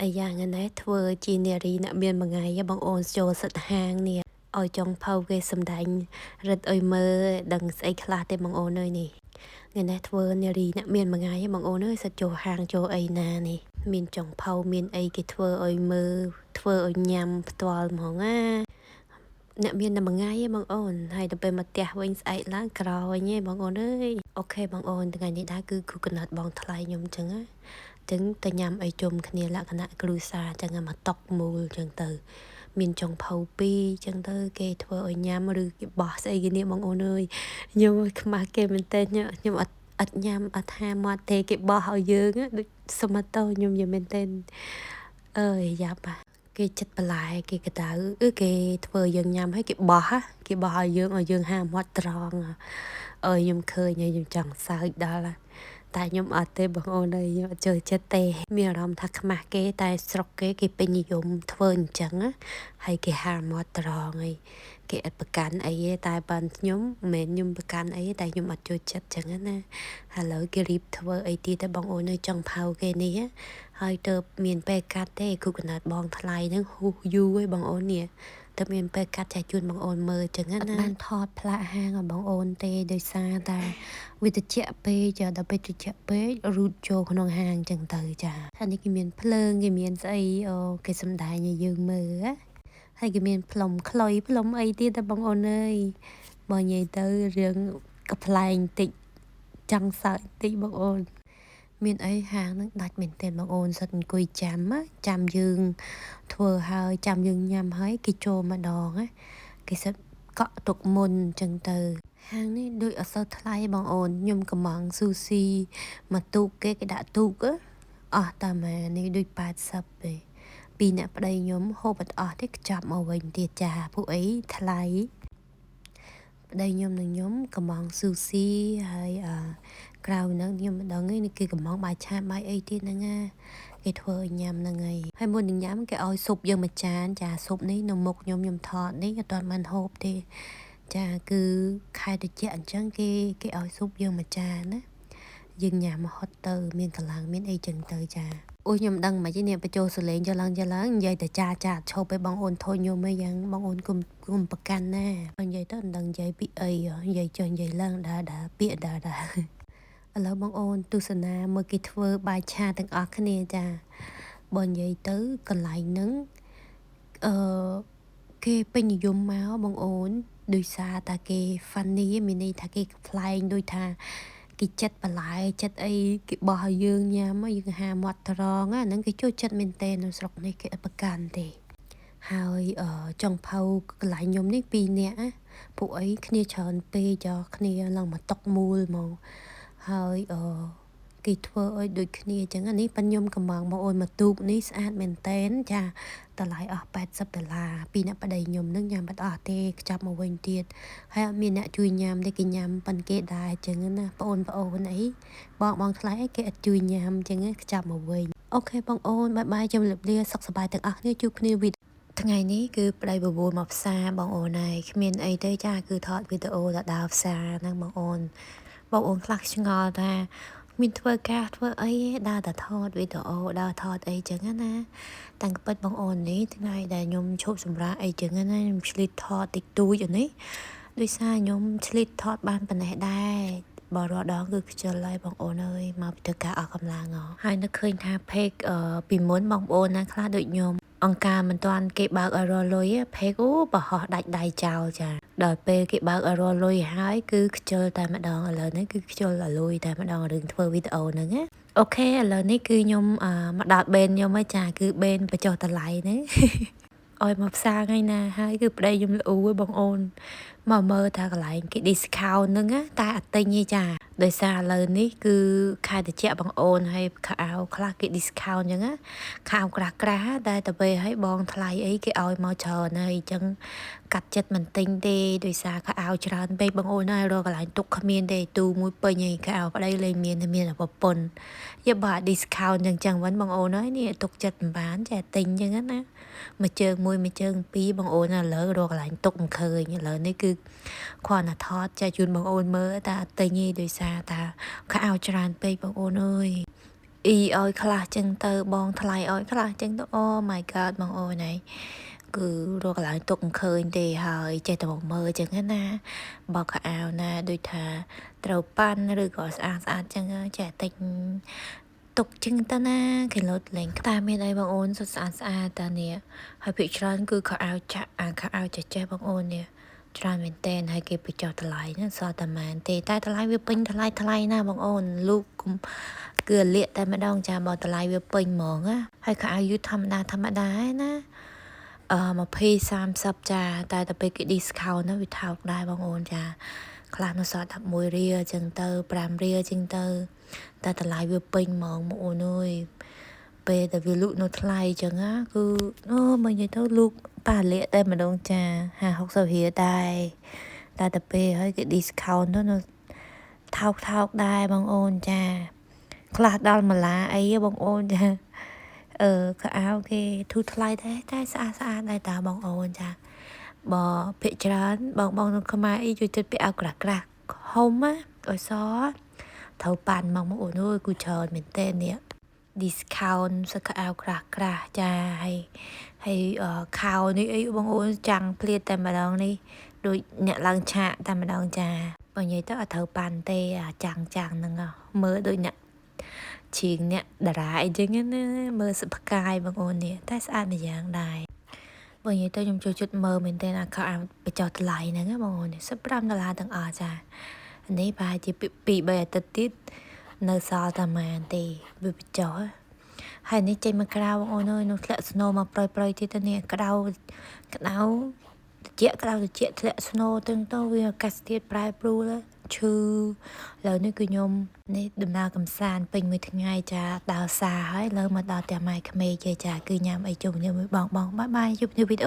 អាយ៉ាងណាធ្វើជានារីអ្នកមានមួយថ្ងៃបងអូនចូលសិតហាងនេះឲ្យចុងភៅគេសំដែងរិទ្ធឲ្យមើលដឹងស្អីខ្លះទេបងអូនអើយនេះថ្ងៃនេះធ្វើនារីអ្នកមានមួយថ្ងៃបងអូនអើយសិតចូលហាងចូលអីណានេះមានចុងភៅមានអីគេធ្វើឲ្យមើលធ្វើឲ្យញ៉ាំផ្ទាល់ហ្មងណាអ្នកមានតែមួយថ្ងៃឯងបងអូនហើយទៅពេលមកផ្ទះវិញស្អែកឡើងក្រវិញឯងបងអូនអើយអូខេបងអូនថ្ងៃនេះដែរគឺគូកណត់បងថ្លៃខ្ញុំចឹងណាចឹងទៅញ៉ាំអីជុំគ្នាលក្ខណៈគ្រួសារចឹងមកតុកមូលចឹងទៅមានចុងភៅពីរចឹងទៅគេធ្វើឲ្យញ៉ាំឬគេបោះស្អីគេនេះបងអូនអើយខ្ញុំខ្មាស់គេមែនតើខ្ញុំអត់ញ៉ាំអត់ហាមាត់ទេគេបោះឲ្យយើងដូចសមតោខ្ញុំយមែនតើអើយយ៉ាប់គេចិត្តបន្លែគេកដៅអឺគេធ្វើយើងញ៉ាំហើយគេបោះគេបោះឲ្យយើងឲ្យយើងហាមាត់ត្រង់អើយខ្ញុំឃើញហើយខ្ញុំចង់សើចដល់តែខ្ញុំអត់ទេបងអូនអើយខ្ញុំអត់ចូលចិត្តទេមានអារម្មណ៍ថាខ្មាស់គេតែស្រុកគេគេពេញនិយមធ្វើអញ្ចឹងហើយគេហាមាត់ត្រង់ហើយគេអត់ប្រកាន់អីទេតែបានខ្ញុំមិនមែនខ្ញុំប្រកាន់អីតែខ្ញុំអត់ចូលចិត្តចឹងណាឥឡូវគេរៀបធ្វើអីទៀតតែបងអូននៅចង់ផៅគេនេះហើយទៅមានពេលកាត់ទេគូកណត់បងថ្លៃហ្នឹងហ៊ូយូរឯងបងអូននេះតែមានពេលកាត់ចាស់ជូនបងអូនមើលចឹងណាបានថតផ្លាកហាងឲ្យបងអូនទេដោយសារតែវាត្រជាក់ពេកចាដល់ពេលត្រជាក់ពេករូតចូលក្នុងហាងចឹងទៅចាហើយនេះគេមានភ្លើងគេមានស្អីអូគេសំដែងឲ្យយើងមើលហើយគេមានផ្លុំខ្លុយផ្លុំអីទៀតតែបងអូនអើយបើនិយាយទៅរឿងកំប្លែងតិចចង់សើចតិចបងអូនមានអីហាងហ្នឹងដាច់មែនទែនបងអូនសិតអង្គុយចាំចាំយើងធ្វើហើយចាំយើងញ៉ាំហើយគេចូលម្ដងណាគេសិតកក់ទុកមុនអញ្ចឹងទៅហាងនេះដូចអត់សូវថ្លៃបងអូនខ្ញុំកំងស៊ូស៊ីមកទូកគេគេដាក់ទូកអស់តែម៉ែនេះដូច80ទេពីអ្នកប្តីខ្ញុំហូបអត់អស់ទេខ្ចប់មកវិញទៀតចាពួកអីថ្លៃប្តីខ្ញុំនិងខ្ញុំកំងស៊ូស៊ីហើយអក្រៅហ្នឹងខ្ញុំមិនដឹងទេនេះគឺកំងបាយឆាបាយអីទៀតហ្នឹងណាគេធ្វើឲ្យញ៉ាំហ្នឹងហើយហើយមុននឹងញ៉ាំគេឲ្យស៊ុបយើងមួយចានចាស៊ុបនេះនៅមុខខ្ញុំខ្ញុំថតនេះអត់ទាន់បានហូបទេចាគឺខែត្រជាក់អញ្ចឹងគេគេឲ្យស៊ុបយើងមួយចានណាយើងញ៉ាំហត់ទៅមានកម្លាំងមានអីចឹងទៅចាអូខ្ញុំដឹងមិនទេនេះបញ្ចូលសលេងចឡើងចឡើងនិយាយតែចាចាឈប់ឲ្យបងអូនធុញខ្ញុំអីយ៉ាងបងអូនគុំគុំប្រកាន់ណានិយាយទៅមិនដឹងនិយាយពីអីនិយាយចុះនិយាយឡើងដើរដើរពាក្យដើរដើរឥឡូវបងអូនទស្សនាមើលគេធ្វើបាយឆាទាំងអស់គ្នាចាបើនិយាយទៅកន្លែងហ្នឹងអឺគេពេញនិយមមកបងអូនដោយសារតែគេ funny មានន័យថាគេប្លែងដូចថាគេចិត្តបន្លែចិត្តអីគេបោះឲ្យយើងញ៉ាំយើងហាមាត់ត្រង់ហ្នឹងគេចូលចិត្តមែនទែននៅស្រុកនេះគេអត់ប្រកាន់ទេហើយចុងភៅកន្លែងខ្ញុំនេះ2នាក់ពួកអីគ្នាច្រើនពេកចគ្នាឡើងមកតុកមូលហ្មងហើយគេធ្វើឲ្យដូចគ្នាអញ្ចឹងនេះប៉ិនខ្ញុំកំងមកអូនមកទូកនេះស្អាតមែនតែនចាតម្លៃអស់80ដុល្លារពីអ្នកប្តីខ្ញុំនឹងញ៉ាំបាត់អស់ទេខ្ចប់មកវិញទៀតហើយអត់មានអ្នកជួយញ៉ាំទេគេញ៉ាំប៉ិនគេដែរអញ្ចឹងណាបងប្អូនអីបងបងថ្លៃអីគេអត់ជួយញ៉ាំអញ្ចឹងខ្ចប់មកវិញអូខេបងអូនបាយបាយជម្រាបលាសុខសប្បាយទាំងអស់គ្នាជួបគ្នាវីថ្ងៃនេះគឺប្តីបបួលមកផ្សារបងអូនហើយគ្មានអីទេចាគឺថតវីដេអូទៅដើរផ្សារហ្នឹងបងអូនបងអូនខ្លះឆ្ងល់ថាមានធ្វើការធ្វើអីដើរតែថតវីដេអូដើរថតអីចឹងណាតាំងពិតបងអូននេះថ្ងៃដែលខ្ញុំឈប់សម្រាកអីចឹងណាខ្ញុំឆ្លៀតថតតិចតួចនេះដោយសារខ្ញុំឆ្លៀតថតបានប៉ុណ្ណេះដែរបើរាល់ដងគឺខ្ជិលហើយបងអូនអើយមកពីធ្វើការអស់កម្លាំងហើយនឹកឃើញថា page ពីមុនបងប្អូនណាខ្លះដូចខ្ញុំអង្គការមិនទាន់គេបើកឲ្យរលុយ page អូបរោះដាច់ដៃចោលចាដល់ពេលគេបើកឲ្យរលុយហើយគឺខ្ជិលតែម្ដងឥឡូវនេះគឺខ្ជិលឲ្យលុយតែម្ដងរឿងធ្វើវីដេអូហ្នឹងណាអូខេឥឡូវនេះគឺខ្ញុំមកដល់បេនខ្ញុំហើយចាគឺបេនបញ្ចុះតម្លៃហ្នឹងឲ្យមកផ្សារថ្ងៃណាហើយគឺប្តីខ្ញុំល្អូឯងបងអូនមកមើលថាកន្លែងគេ discount ហ្នឹងណាតែអត់ទិញទេចាដោយសារឥឡូវនេះគឺខែត្រជាក់បងអូនហើយខោអាវខ្លះគេ discount អញ្ចឹងណាខោក្រាស់ក្រាស់តែទៅពេលឲ្យបងថ្លៃអីគេឲ្យមកច្រើនហើយអញ្ចឹងកាត់ចិត្តមិនទិញទេដោយសារខោអាវច្រើនពេកបងអូនហើយរកកន្លែងទុកគ្មានទេទូមួយពេញហើយខោអាវប្តីលែងមានមានតែប្រពន្ធយកបើ discount អញ្ចឹងវិញបងអូនហើយនេះទុកចិត្តមិនបានចេះទិញអញ្ចឹងណាមួយជើងមួយមួយជើងពីរបងអូនឥឡូវរកកន្លែងទុកមិនឃើញឥឡូវនេះគឺគ្រាន់តែថតចែកជូនបងអូនមើលតែអត់ទិញទេដោយសារថាខោអាវច្រើនពេកបងអូនអើយ អ៊ីឲ្យខ្លះចឹងទៅបងថ្លៃឲ្យខ្លះចឹងទៅអូ my god បងអូនហើយគឺរកកន្លែងទុកមិនឃើញទេហើយចេះតែមកមើលចឹងណាបោកខោអាវណាដូចថាត្រូវប៉ាន់ឬក៏ស្អាតស្អាតចឹងចេះតិចទុកចឹងទៅណាគេលោតលេងតែមានអីបងអូនសុទ្ធស្អាតស្អាតតានេះហើយភាគច្រើនគឺខោអាវចាក់អាខោអាវចេះចេះបងអូននេះច្រើនមែនតើហើយគេបញ្ចុះតម្លៃហ្នឹងសល់តែម៉ានទេតែតម្លៃវាពេញថ្លៃថ្លៃណាបងអូនលូកគុំគឺលាកតែម្ដងចាបើតម្លៃវាពេញហ្មងណាហើយខោអាវយឺតធម្មតាធម្មតាឯណាអឺ20 30ចាតែទៅពេលគេ discount ណាវាថោកដែរបងអូនចាខ្លះនៅសល់11រៀលចឹងទៅ5រៀលចឹងទៅតែតម្លៃវាពេញហ្មងបងអូនអើយពេលដែលវាលក់នៅថ្លៃចឹងណាគឺអូមកនិយាយទៅលក់ប៉ាលាកតែម្ដងចា50 60រៀលដែរតែទៅពេលហើយគេ discount ទៅនៅថោកថោកដែរបងអូនចាខ្លះដល់ម្លាអីបងអូនចាអឺខោអាវគេធូរថ្លៃដែរតែស្អាតស្អាតដែរតាបងអូនចាបើភាគច្រើនបងបងនៅខ្មែរអីជួយចិត្តពាក់អាវក្រាស់ក្រាស់ហុំណាឲ្យសត្រូវប៉ាន់មកបងអូនអើយគូច្រើនមែនតើនេះ discount សកអាវក្រាស់ក្រាស់ចាហើយហើយខោនេះអីបងអូនចាំងភ្លាតតែម្ដងនេះដូចអ្នកឡើងឆាកតែម្ដងចាបើនិយាយទៅអត់ត្រូវប៉ាន់ទេអាចាំងចាំងហ្នឹងមើលដូចអ្នកឈៀងអ្នកតារាអីចឹងណាមើលសផ្កាយបងអូននេះតែស្អាតម្យ៉ាងដែរបើនិយាយទៅខ្ញុំចូលចិត្តមើលមែនទែនអាខោអាវបញ្ចុះតម្លៃហ្នឹងណាបងអូននេះ15ដុល្លារទាំងអស់ចានេះប្រហែលជា2 3អាទិត្យទៀតនៅសល់តែម៉ានទេវាបញ្ចុះហើយនេះចេញមកក្រៅបងអូនអើយនោះធ្លាក់ snow មកប្រយប្រយទៀតទៅនេះក្តៅក្តៅត្រជាក់ក្តៅត្រជាក់ធ្លាក់ snow ទៅទៅវាអាកាសធាតុប្រែប្រួលឈឺឥឡូវនេះគឺខ្ញុំនេះដំណើរកំសាន្តពេញមួយថ្ងៃចាដើរសារហើយលើមកដល់ផ្ទះម៉ែក្មេកចាគឺញ៉ាំអីជុំគ្នាមួយបងបង bye bye ជួបគ្នាវីដេអូ